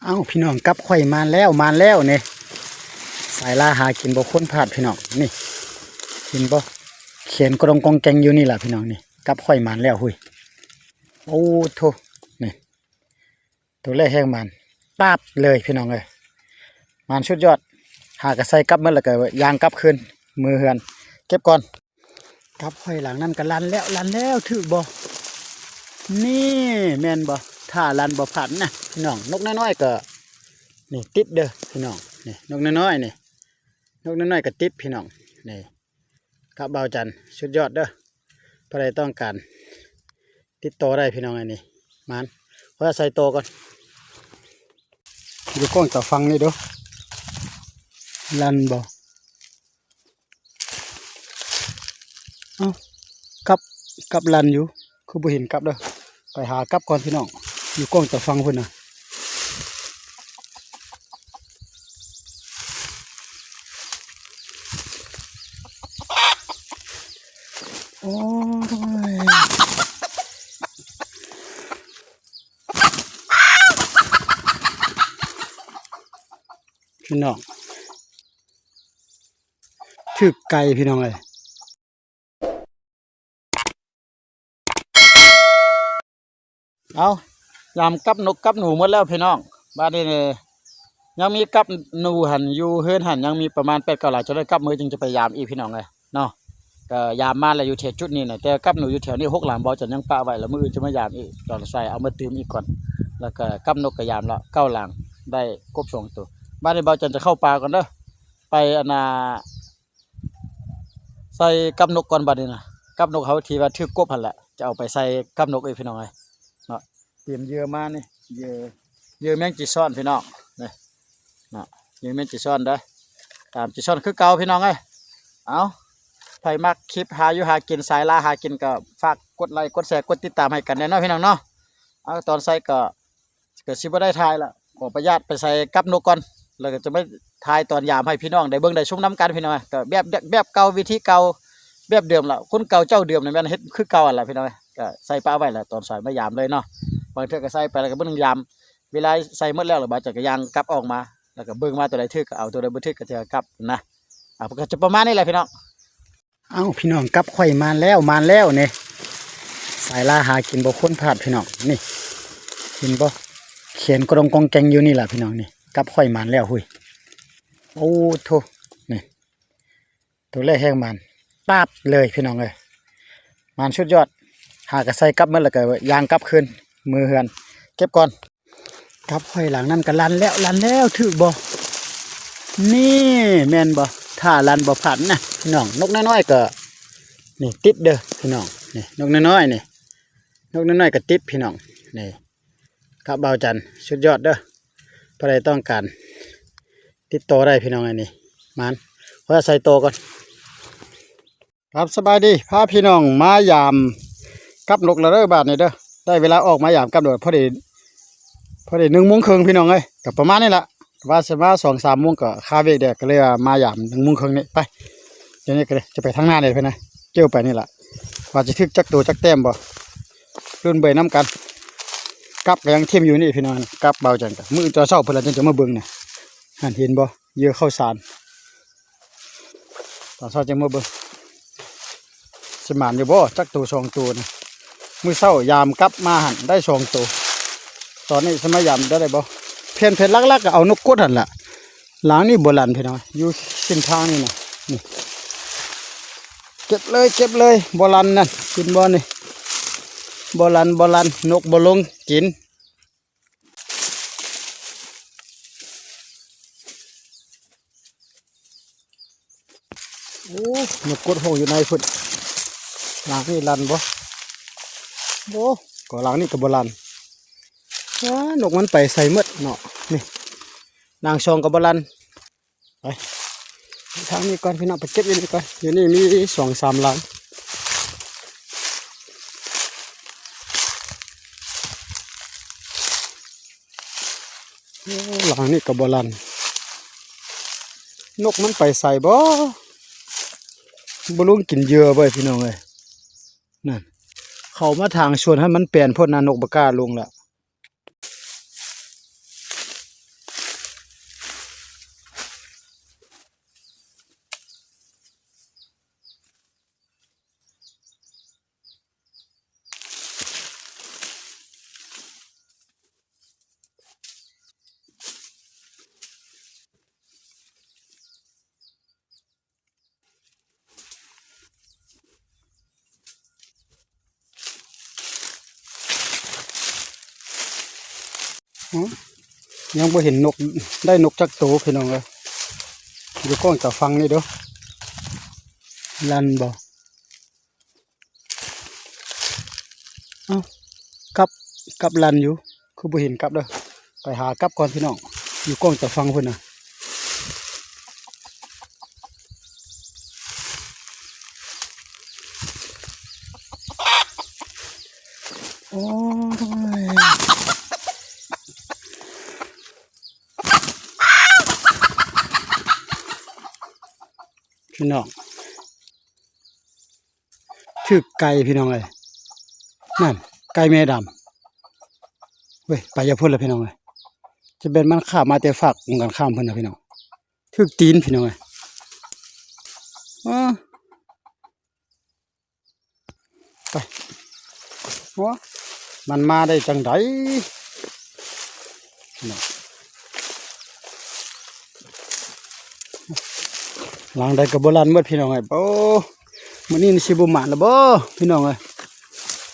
ເອົ້າ ພີ່ນ້ອງ ກັບຂ້ອຍມາແລ້ວ ມາແລ້ວນີ້ ສາຍລ່າຫາກິນບໍ່ຄວນພາດ ພີ່ນ້ອງ. ນີ້ ເຫັນບໍ່ ແຂນກະດອງກອງແກງຢູ່ນີ້ລະ ພີ່ນ້ອງ. ນີ້ ກັບຂ້ອຍມາແລ້ວ ຫຸ້ຍ ໂອ້ໂທ້ ນີ້ ໂຕແລກແຮງໝານ ຕາດເລີຍ ພີ່ນ້ອງເອີຍ ໝານສຸດຍອດ. ຫາກະໃສ່ກັບໝົດ ແລ້ວກະຍ່າງກັບຄືນ ມືເຮືອນ ເກັບກ່ອນ. ກັບຂ້ອຍຫຼັງນັ້ນກະລັນແລ້ວ ລັນແລ້ວ ຖືກບໍ່? ນີ້ ແມ່ນບໍ່? ຖ້າລັນບໍ່ພາດນະ ພີ່ນ້ອງ. ນົກນ້ອຍໆກະ ນີ້ ຕິດເດີ ພີ່ນ້ອງ. ນີ້ ນົກນ້ອຍໆນີ້ ນົກນ້ອຍໆກະຕິດ ພີ່ນ້ອງ. ນີ້ ກັບບ່າວຈັນ ສຸດຍອດເດີ. ຜູ້ໃດຕ້ອງການ ຕິດຕໍ່ໄດ້ ພີ່ນ້ອງ. ອັນນີ້ ໝານ ຂໍໃສ່ຕໍ່ກ່ອນ. ຢູ່ກ້ອງຕາຝັ່ງນີ້ເດີ ລັນບໍ່? ເອົ້າ ກັບ ກັບລັນຢູ່ ຄືບໍ່ເຫັນກັບເດີ. ໄປຫາກັບກ່ອນ ພີ່ນ້ອງ ຢູ່ກ້ອງຕາຝັ່ງພຸ້ນນະ. ໂອ້ຍ ພີ່ນ້ອງ ຖືກໄກ່ ພີ່ນ້ອງເອີຍ. ເອົາ ຍາມກັບນົກກັບໜູໝົດແລ້ວ ພີ່ນ້ອງ. ບາດນີ້ນີ້ ຍັງມີກັບໜູຫັ້ນ ຢູ່ເຮືອນຫັ້ນຍັງມີປະມານແປດເກົ້າຫຼັງ ຈະໄດ້ກັບມື້ຈຶ່ງຈະໄປຢາມອີກ ພີ່ນ້ອງເອີຍເນາະ. ກະຢາມມາແລ້ວ ຢູ່ແຖວຈຸດນີ້ນະ ແຕ່ກັບໜູຢູ່ແຖວນີ້ຫົກຫຼັງ ບ່າວຈັນຍັງປະໄວ້ ແລ້ວມື້ອື່ນຈະມາຢາມອີກ ຕອນສາຍເອົາມາຕື່ມອີກກ່ອນ. ແລ້ວກະກັບນົກກະຢາມລະເກົ້າຫຼັງ ໄດ້ກົບສອງໂຕ. ບາດນີ້ບ່າວຈັນຈະເຂົ້າປ່າກ່ອນເດີ ໄປອັນນ່າ ໃສ່ກັບນົກກ່ອນ. ບາດນີ້ນະ ກັບນົກເຮົາທີ່ວ່າຖືກກົບຫັ້ນແຫຼະ ຈະເອົາໄປໃສ່ກັບນົກອີກ ພີ່ນ້ອງເອີຍເນາະ. ຕຽມເຫຍື່ອມານີ້ ເຫຍື່ອ ເຫຍື່ອແມງຈີຊອນ ພີ່ນ້ອງ ນີ້ເນາະ ເຫຍື່ອແມງຈີຊອນເດີ ຕາມຈີຊອນຄືເກົ່າ ພີ່ນ້ອງເອີຍ. ເອົາ ໃຜມັກຄລິບຫາຢູ່ຫາກິນ ສາຍລ່າຫາກິນ ກໍຝາກກົດໄລ ກົດແຊ ກົດຕິດຕາມໃຫ້ກັນແດ່ເນາະ ພີ່ນ້ອງເນາະ. ເອົາ ຕອນໃສ່ກໍ ກໍຊິບໍ່ໄດ້ຖ່າຍລະ ຂໍປະຫຍັດໄປໃສ່ກັບນົກກ່ອນ ແລ້ວກໍຈະມາຖ່າຍຕອນຢາມໃຫ້ພີ່ນ້ອງໄດ້ເບິ່ງໄດ້ຊົມນຳກັນ ພີ່ນ້ອອງ. ກໍແບບ ແບບເກົ່າ ວິທີເກົ່າ ແບບເດີມລະ ຄົນເກົ່າເຈົ້າເດີມນີ້ແມ່ນເຮັດຄືເກົ່າຫັ້ນລະ ພີ່ນ້ອງ. ກໍໃສ່ປະໄວ້ລະ ຕອນສາຍມາຢາມເລີຍເນາະ. ບາງເທື່ອກໍໃສ່ໄປແລ້ວກໍເບິ່ງຢາມ ເວລາໃສ່ໝົດແລ້ວ ແລ້ວບາດຈັກກະຍ່າງກັບອອກມາ ແລ້ວກໍເບິ່ງວ່າໂຕໃດຖືກກໍເອົາ ໂຕໃດບໍ່ຖືກກໍຈະກັບນະ. ອ່າ ກໍຈະປະມານນີ້ແຫຼະ ພີ່ນ້ອງ. ເອົ້າ ພີ່ນ້ອງ ກັບຂ້ອຍມາແລ້ວ ມາແລ້ວນີ້ ສາຍລ່າຫາກິນບໍ່ຄວນພາດ ພີ່ນ້ອງ. ນີ້ ເຫັນບໍ່ ແຂນກະດອງກອງແກງຢູ່ນີ້ລະ ພີ່ນ້ອງ. ນີ້ ກັບຂ້ອຍມາແລ້ວ ຫຸ້ຍ ໂອ້ໂທ້ ນີ້ ໂຕແລກແຮງໝານ ຕາດເລີຍ ພີ່ນ້ອງເອີຍ ໝານສຸດຍອດ. ຫາກະໃສ່ກັບໝົດ ແລ້ວກະຍ່າງກັບຄືນ ມືເຮືອນ ເກັບກ່ອນ. ກັບຂ້ອຍຫຼັງນັ້ນກະລັນແລ້ວ ລັນແລ້ວ ຖືກບໍ່? ນີ້ ແມ່ນບໍ່? ຖ້າລັນບໍ່ພາດນະ ພີ່ນ້ອງ. ນົກນ້ອຍໆກະ ນີ້ ຕິດເດີ ພີ່ນ້ອງ. ນີ້ ນົກນ້ອຍໆນີ້ ນົກນ້ອຍໆກະຕິດ ພີ່ນ້ອງ. ນີ້ ກັບບ່າວຈັນ ສຸດຍອດເດີ. ຜູ້ໃດຕ້ອງການ ຕິດຕໍ່ໄດ້ ພີ່ນ້ອງ. ອັນນີ້ ໝານ ຂໍໃສ່ຕໍ່ກ່ອນ. ຄັບ ສະບາຍດີ ພາພີ່ນ້ອງມາຢາມກັບນົກແລ້ວເດີ ບາດນີ້ເດີ. ໄດ້ເວລາອອກມາຢາມກັບນົກ ພໍດີ ພໍດີໜຶ່ງໂມງເຄິ່ງ ພີ່ນ້ອງເອີຍ. ກໍປະມານນີ້ລະ ວ່າຊິມາສອງສາມໂມງ ກໍຄາເບຣກແດ່ ກໍເລີຍວ່າມາຢາມໜຶ່ງໂມງເຄິ່ງນີ້. ໄປ ດຽວນີ້ກໍເລີຍຈະໄປທາງໜ້ານີ້ ເພິ່ນນະ ເຈີໄປນີ້ລະ ວ່າຈະຖືກຈັກໂຕຈັກແຕ້ມບໍ່ ລຸ້ນເບິ່ງນຳກັນ. ກັບກໍຍັງຖິ້ມຢູ່ນີ້ ພີ່ນ້ອງ. ກັບບ່າວຈັນ ກະມື້ຕອນເຊົ້າເພິ່ນລະຈຶ່ງຈະມາເບິ່ງນະ. ຫັ້ນ ເຫັນບໍ່ ເຫຍື່ອເຂົ້າສານ ຕອນເຊົ້າຈຶ່ງມາເບິ່ງ ຊິໝານຢູ່ບໍ່ ຈັກໂຕສອງໂຕນະ. ມື້ເຊົ້າຢາມກັບມາຫັ້ນໄດ້ສອງໂຕ ຕອນນີ້ຊິມາຢາມໄດ້ ໄດ້ບໍ່? ເພນ ເພນຫຼັກໆກໍເອົານົກກົດຫັ້ນລະ. ຫຼັງນີ້ບໍ່ລັນ ພີ່ນ້ອງ ຢູ່ເສັ້ນທາງນີ້ນະ. ນີ້ ເກັບເລີຍ ເກັບເລີຍ ບໍ່ລັນນັ້ນ ເຫັນບໍ່ນີ້ ບໍ່ລັນ ບໍ່ລັນ ນົກບໍ່ລົງກິນ. ໂອ້ ນົກກົດຫ້ອງຢູ່ໃນພຸ້ນ. ຫຼັງນີ້ລັນບໍ່? ໂອ້ ກໍຫຼັງນີ້ກໍບໍ່ລັນ. ວ້າ ນົກມັນໄປໃສໝົດເນາະ. ນີ້ ຫຼັງສອງກໍບໍ່ລັນ. ໄປ ທາງນີ້ກ່ອນ ພີ່ນ້ອງ ໄປເກັບຢູ່ນີ້ກ່ອນ. ຢູ່ນີ້ມີສອງສາມຫຼັງ. ໂອ້ ຫຼັງນີ້ກໍບໍ່ລັນ. ນົກມັນໄປໃສບໍ່? ບໍ່ລົງກິນເຫຍື່ອເວີຍ ພີ່ນ້ອງເອີຍ. ນັ້ນ ເຂົາມາທາງສວນໃຫ້ມັນແປນໂພດນະ ນົກບໍ່ກ້າລົງລະ. ໂ ຫື ຍັງບໍ່ເຫັນນົກ ໄດ້ນົກຈັກໂຕພີ່ນ້ອງເອີຍ. ຢູ່ກ້ອງຕາຝັ່ງນີ້ເດີ້ ລັນບໍ່? ເອົ້າ ກັບ ກັບລັນຢູ່ ຄືບໍ່ເຫັນກັບເດີ້. ໄປຫາກັບກ່ອນພີ່ນ້ອງ ຢູ່ກ້ອງຕາຝັ່ງພຸ້ນນະ. ໂອ້ຍ ພີ່ນ້ອງ ຖືກໄກ່ພີ່ນ້ອງເອີຍ. ນັ້ນ ໄກ່ແມ່ດຳ ເວີຍ ໄປຢູ່ພຸ້ນລະພີ່ນ້ອງເອີຍ. ຈະແມ່ນມັນຂ້າມມາແຕ່ຟາກກົງກັນຂ້າມພຸ້ນນະພີ່ນ້ອງ. ຖືກຕີນພີ່ນ້ອງເອີຍ. ເອີ ໄປ ໂອ້ ມັນມາໄດ້ຈັ່ງໃດ? ຫຼັງໃດກໍບໍ່ລັນໝົດພີ່ນ້ອງເອີຍ. ໂອ້ ມື້ນີ້ຊິບໍ່ໝານລະບໍ່ພີ່ນ້ອງເອີຍ.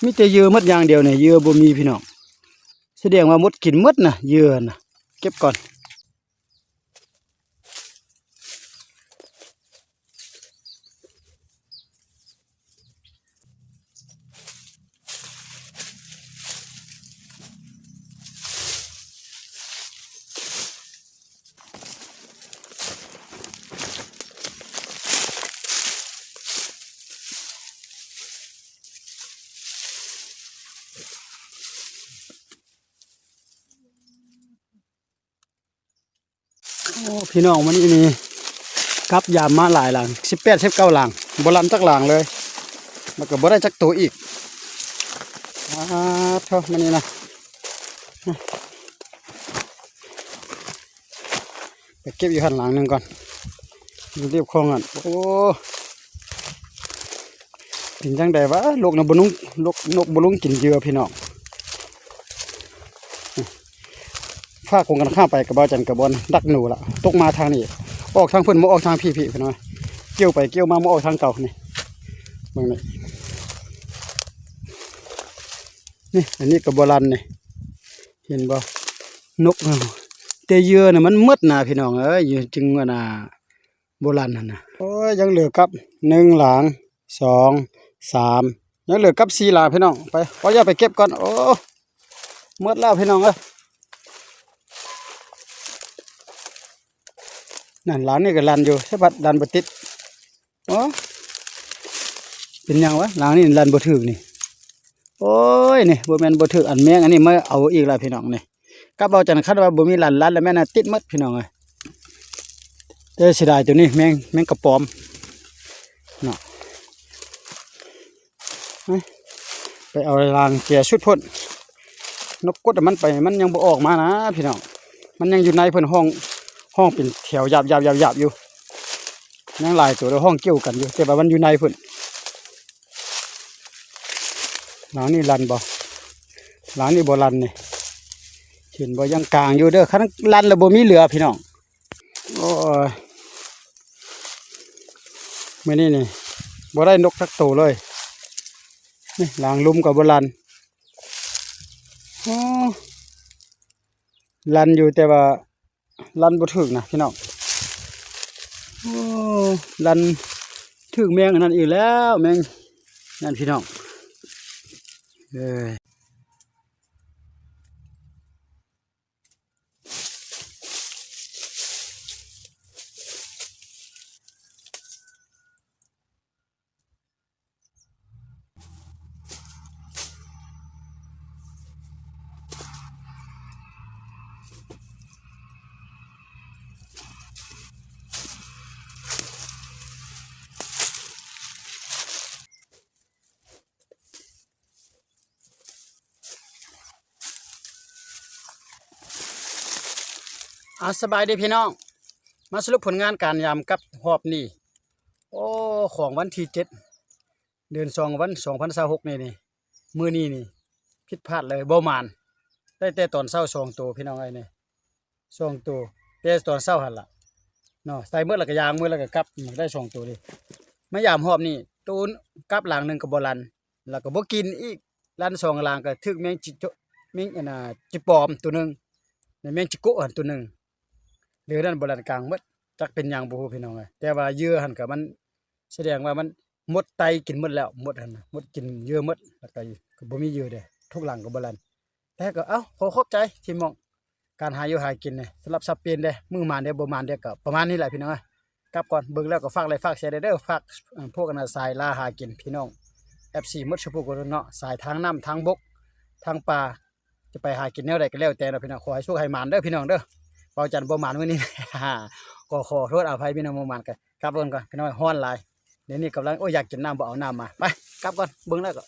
ມີແຕ່ເຫຍື່ອໝົດຢ່າງດຽວນີ້ ເຫຍື່ອບໍ່ມີພີ່ນ້ອງ. ສະແດງວ່າມົດກິນໝົດນະ ເຫຍື່ອນະ. ເກັບກ່ອນ. ໂອ້ ພີ່ນ້ອງ ມື້ນີ້ນີ້ກັບຢາມມາຫຼາຍຫຼັງ ສິບແປດ ສິບເກົ້າ ຫຼັງ ບໍ່ລັນຈັກຫຼັງເລີຍ ແລ້ວກໍບໍ່ໄດ້ຈັກໂຕອີກ. ອາ ໂທ້ ມື້ນີ້ນະ ໄປເກັບຢູ່ຫັ້ນຫຼັງໜຶ່ງກ່ອນ ຢູ່ລຽບຄອງຫັ້ນ. ໂອ້ ເປັນຈັ່ງໃດວະ ນົກນະບໍ່ລົງ ນົກ ນົກບໍ່ລົງກິນເຫຍື່ອພີ່ນ້ອງ. ຟາກກົງກັນຂ້າມໄປກັບບ່າວຈັນກະບ່ອນດັກໜູລະ ຕົກມາທາງນີ້ ອອກທາງເພິ່ນ ບໍ່ອອກທາງພີ້ ພີ່ນ້ອງ. ກ່ຽວໄປກ່ຽວມາ ບໍ່ອອກທາງເກົ່ານີ້ ເບິ່ງນີ້ ນີ້ ອັນນີ້ກໍບໍ່ລັນນີ້ ເຫັນບໍ່? ນົກ ແຕ່ເຫຍື່ອນະມັນໝົດນະພີ່ນ້ອງເອີຍ ຈຶ່ງວ່ານະ ບໍ່ລັນຫັ້ນນະ. ໂອ້ຍ ຍັງເຫຼືອກັບ ໜຶ່ງຫຼັງ ສອງ ສາມ ຍັງເຫຼືອກັບສີ່ຫຼັງພີ່ນ້ອງ. ໄປ ຂໍຢ່າໄປເກັບກ່ອນ. ໂອ້ ໝົດແລ້ວພີ່ນ້ອງເອີຍ. ນັ້ນ ຫຼັງນີ້ກໍລັນຢູ່ ສະພັດລັນບໍ່ຕິດ. ໂອ້ ເປັນຫຍັງວະ ຫຼັງນີ້ລັນບໍ່ຖືກນີ້. ໂອ້ຍ ນີ້ບໍ່ແມ່ນບໍ່ຖືກ ອັນແມງອັນນີ້ມາເອົາອີກແລ້ວພີ່ນ້ອງນີ້. ກັບເວົ້າຈັ່ງ ຄັນວ່າບໍ່ມີລັນ ລັນແລ້ວແມ່ນຕິດໝົດພີ່ນ້ອງເອີຍ. ແຕ່ເສຍດາຍໂຕນີ້ ແມງ ແມງກະປອມເນາະ. ໄປເອົາລາງເກຍສຸດພຸ້ນ ນົກກົດມັນໄປ ມັນຍັງບໍ່ອອກມານະພີ່ນ້ອງ. ມັນຍັງຢູ່ໃນພຸ້ນ ຮ້ອງ ຮ້ອງເປັນແຖວຢາບໆໆໆຢູ່. ຍັງຫຼາຍໂຕ ແລ້ວຮ້ອງກ່ຽວກັນຢູ່ ແຕ່ວ່າມັນຢູ່ໃນພຸ້ນ. ຫຼັງນີ້ລັນບໍ່? ຫຼັງນີ້ບໍ່ລັນນີ້ ເຫັນບໍ່? ຍັງກາງຢູ່ເດີ ຄັນລັນແລ້ວບໍ່ມີເຫຼືອພີ່ນ້ອງ. ໂອ້ຍ ມື້ນີ້ນີ້ບໍ່ໄດ້ນົກຈັກໂຕເລີຍ. ນີ້ ຫຼັງລຸ່ມກໍບໍ່ລັນ. ໂອ້ ລັນຢູ່ ແຕ່ວ່າ ລັນບໍ່ຖືກນະພີ່ນ້ອງ. ໂອ້ ລັນຖືກແມງອັນນັ້ນອີກແລ້ວ ແມງນັ້ນພີ່ນ້ອງເອີຍ. ອາ ສະບາຍດີພີ່ນ້ອງ ມາສະຫຼຸບຜົນງານການຍາມກັບຮອບນີ້. ໂອ້ ຂອງວັນທີເຈັດ ເດືອນສອງ ວັນສອງພັນຊາວຫົກນີ້ນີ້ ມື້ນີ້ນີ້ຜິດພາດເລີຍ ບໍ່ໝານ. ໄດ້ແຕ່ຕອນເຊົ້າສອງໂຕພີ່ນ້ອງເອີຍນີ້ ສອງໂຕ ແຕ່ຕອນເຊົ້າຫັ້ນລະເນາະ. ໃສ່ໝົດແລ້ວກໍຢາງ ມື້ແລ້ວກໍກັບ ໄດ້ສອງໂຕເດ້. ມາຢາມຮອບນີ້ ໂຕກັບຫຼັງໜຶ່ງກໍບໍ່ລັນ ແລ້ວກໍບໍ່ກິນອີກ. ລັນສອງຫຼັງກໍຖືກແມງຈິ ແມງອັນນ່າ ຈິປອມໂຕໜຶ່ງ ໃນແມງຈິໂກະຫັ້ນຕົວໜຶ່ງ ເຫຼືອນັ້ນບໍ່ແລ່ນກາງໝົດ ຈັກເປັນຫຍັງບໍ່ຮູ້ພີ່ນ້ອງເອີຍ. ແຕ່ວ່າເຫຍື່ອຫັ້ນກໍມັນ ສະແດງວ່າມັນມົດໄຕກິນໝົດແລ້ວ ມົດຫັ້ນນະ ມົດກິນເຫຍື່ອໝົດ ແລ້ວກໍ ກໍບໍ່ມີເຫຍື່ອເດ້ ທຸກຫຼັງກໍບໍ່ແລ່ນ. ແຕ່ກໍ ເອົ້າ ຂໍຂອບໃຈທີ່ມອບການຫາຢູ່ຫາກິນນີ້ ສຳລັບຊາວເປນເດ້ ມື້ໝານເດ້ ບໍ່ໝານເດ້ ກໍປະມານນີ້ແຫຼະພີ່ນ້ອງເອີຍ. ກັບກ່ອນ ເບິ່ງແລ້ວກໍຝາກໄລຄ໌ ຝາກແຊເດີ ຝາກ ເອີ ພວກອັນນະ ສາຍລ່າຫາກິນ ພີ່ນ້ອງ ເອັຟຊີ ໝົດສູ່ຜູ້ຄົນເນາະ ສາຍທາງນ້ຳ ທາງບົກ ທາງປ່າ ຈະໄປຫາກິນແນວໃດກໍແລ້ວແຕ່ເນາະພີ່ນ້ອງ ຂໍໃຫ້ໂຊກໃຫ້ໝານເດີພີ່ນ້ອງເດີ. ເວົ້າຈັນບໍ່ໝານມື້ນີ້ ກໍຂໍໂທດອະໄພພີ່ນ້ອງ ບໍ່ໝານກໍກັບກ່ອນ ພີ່ນ້ອງ ຮ້ອນຫຼາຍ. ດຽວນີ້ກຳລັງ ໂອ້ຍ ຢາກກິນນ້ຳ ບໍ່ເອົານ້ຳມາ ໄປ ກັບກ່ອນ ເບິ່ງແລ້ວກໍ